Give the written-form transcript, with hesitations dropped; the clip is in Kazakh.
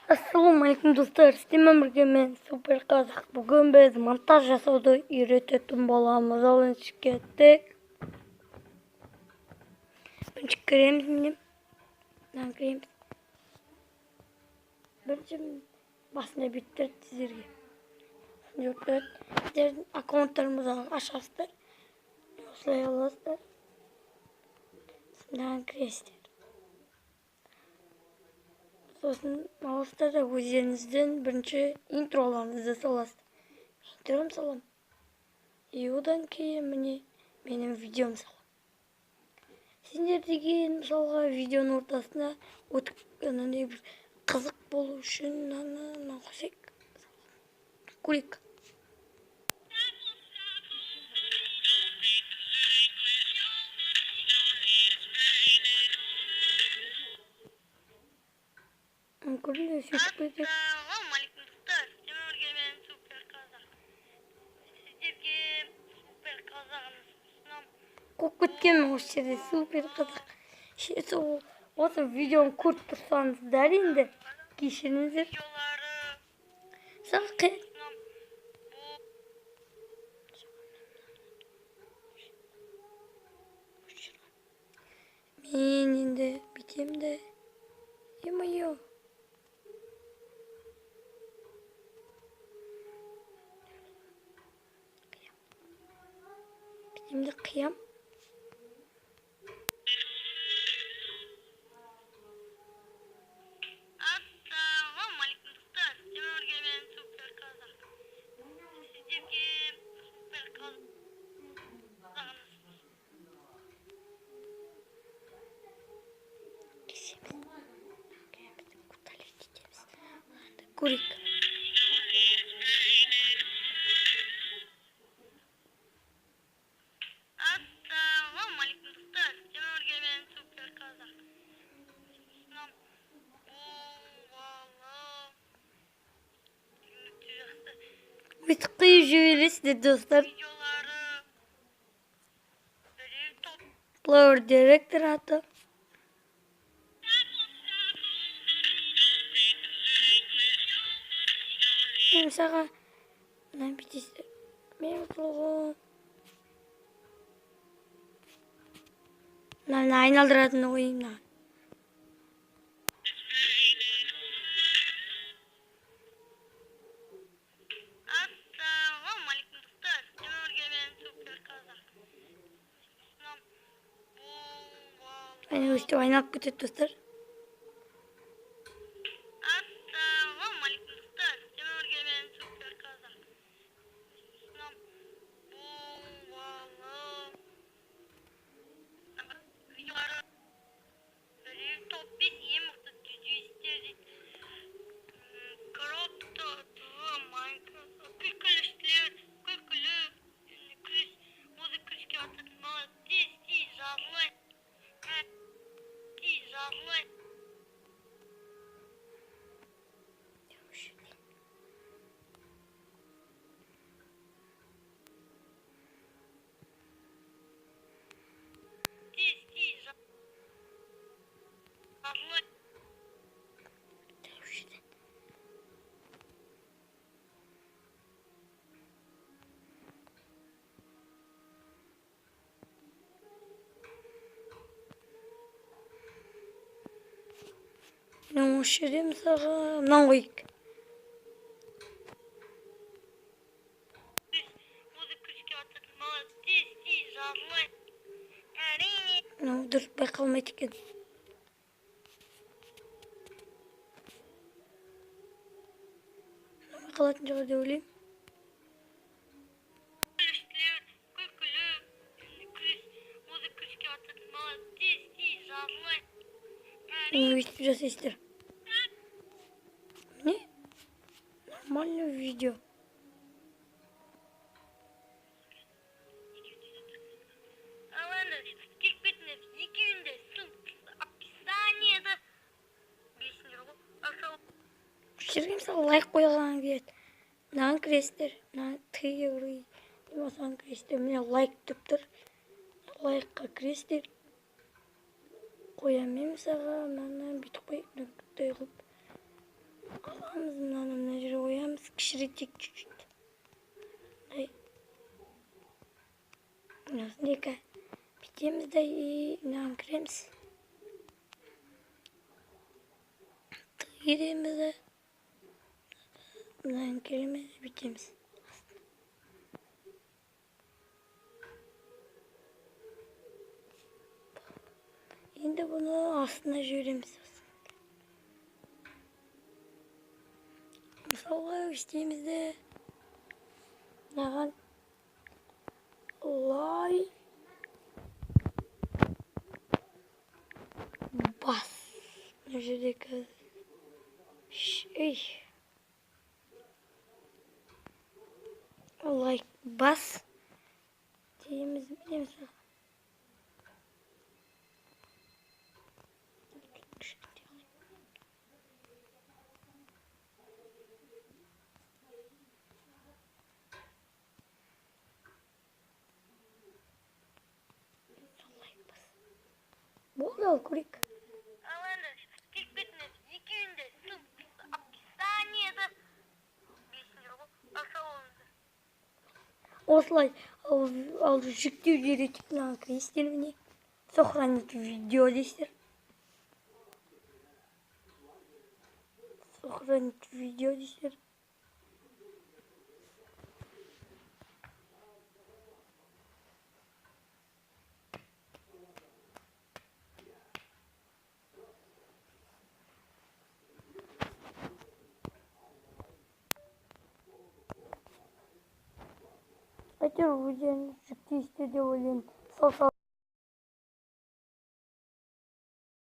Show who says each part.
Speaker 1: Ассалаумағалейкум, достар! Сіздермен бірге мен, Супер Қазақ. Бүгін біз монтаж жасауды үйрететін боламыз. Ал енді кеттік. Бірінші кіреміз, міне, мынаны кіреміз. Бірінші басында бүйтіп тұрады, сіздерге осындай болып тұрады. Сіздердің аккаунттарыңызды ашасыздар, осылай аласыздар, мынаған кіресіздер, сосын аласыздар да өздеріңіздің бірінші интроларыңызды саласыздар. Интром саламын, и одан кейін, міне, менің видеом саламын. Сендер деген, мысалға, видеоның ортасына өтіп, анандай бір қызық болу үшін мынаны мынаны қосайық, көрейік. Көрдіңдер, сөйтіп кетеді.
Speaker 2: Ассалаумағалейкум, достар! Сіздермен бірге мен, Супер Қазақ. Сіздерге Супер Қазағын ұсынамын.
Speaker 1: Қуып кеткенмін осы жерде. Супер Қазақ. Сол осы видеоны көріп тұрсаңыздар, енді кешіріңіздер.
Speaker 2: Видеолары
Speaker 1: Мысалға,
Speaker 2: ұсынамын.
Speaker 1: Мен енді бүйтемін де, е-мое, бүйтемін де қиям.
Speaker 2: Ассалаумағалейкум, достар! Сіздермен бірге мен, Супер Қазақ. Сіздерге Супер Қазағын
Speaker 1: Кесеміз, удалить етеміз. Енді көрейік.
Speaker 2: Ассалаумағалейкум, достар! Сіздермен бірге мен, Супер Қазақ. Ұсынамын. Бұл өте жақсы.
Speaker 1: Өйтіп қиып жібересіздер, достар.
Speaker 2: Видеолары біреу топ
Speaker 1: Плеер директор аты. Мен, мысалға, мынаны бүйтесіздер. Мен, мысалға, мынаны айналдыратын қояйын мынаған.
Speaker 2: Ассалаумағалейкум, достар! Сіздермен бірге мен, Супер Қазақ. Ұсынамын. Бұл
Speaker 1: Әне, өстіп айналып кетеді, достар.
Speaker 2: Ассалаумағалейкум, достар! Сіздермен бірге мен, Супер Қазақ. Ұсынамын. Бұл видеолары біреу топ 5 ең мықты дзюдоисттер дейді. Крипто, ТВ, Майнкрафт, күлкіліштілер, күлкілі, күліс, осы күліске ататын бала тез тез жазылай. Тез жазылай. Тез тез жазылай.
Speaker 1: Осы жерден. Мына осы жерде, мысалға, мынаны қояйық.
Speaker 2: Осы күліске ататын бала тез тез жазылай. Әрине.
Speaker 1: Мынау дұрыс байқалмайды екен. Мынау байқалатын шығар деп ойлаймын.
Speaker 2: Күліштілер, күлкілі, күліс, осы күліске ататын бала тез тез жазылай.
Speaker 1: Міне, өйтіп жасайсыздар. Міне, нормальный видео.
Speaker 2: Ал енді келіп кетіңдер, екеуінің де ссылкасы описаниеда. Білесіңдер ғой. Асау
Speaker 1: Осы жерге, мысалы, лайк қойған келеді. Мынаған кіресіздер, мына Т-ге осыған кіресіздер. Міне, лайк деп тұр. Лайкқа кіресіздер. Қоямын мен мысалға, мынаны бүйтіп қояйық, нүкте қылып аламыз, мынаны мына жерге қоямыз, кішірейтейік чуть-чуть. Мынасын екі бүйтеміз да и мынаған кіреміз. Кіреміз да мынаған келеміз, бүйтеміз. Енді бұны астына жібереміз. Мысалға істейміз де мынаған лай бас. Мына жерде қазір лайк бас дейміз, дейміз. Болды, ал көрейік.
Speaker 2: Ал енді келіп кетіңдер, екеуінің де ссылкасы описаниеда. Білесіңдер ғой, ал сау болыңыздар.
Speaker 1: Осылай ал жүктеуді үйретейік. Мынаған кіресіздер, міне, сохранить видео дейсіздер, сохранить видео дейсіздер. Әйтеуір өздеріңіз жүктейсіздер деп ойлаймын. Сау.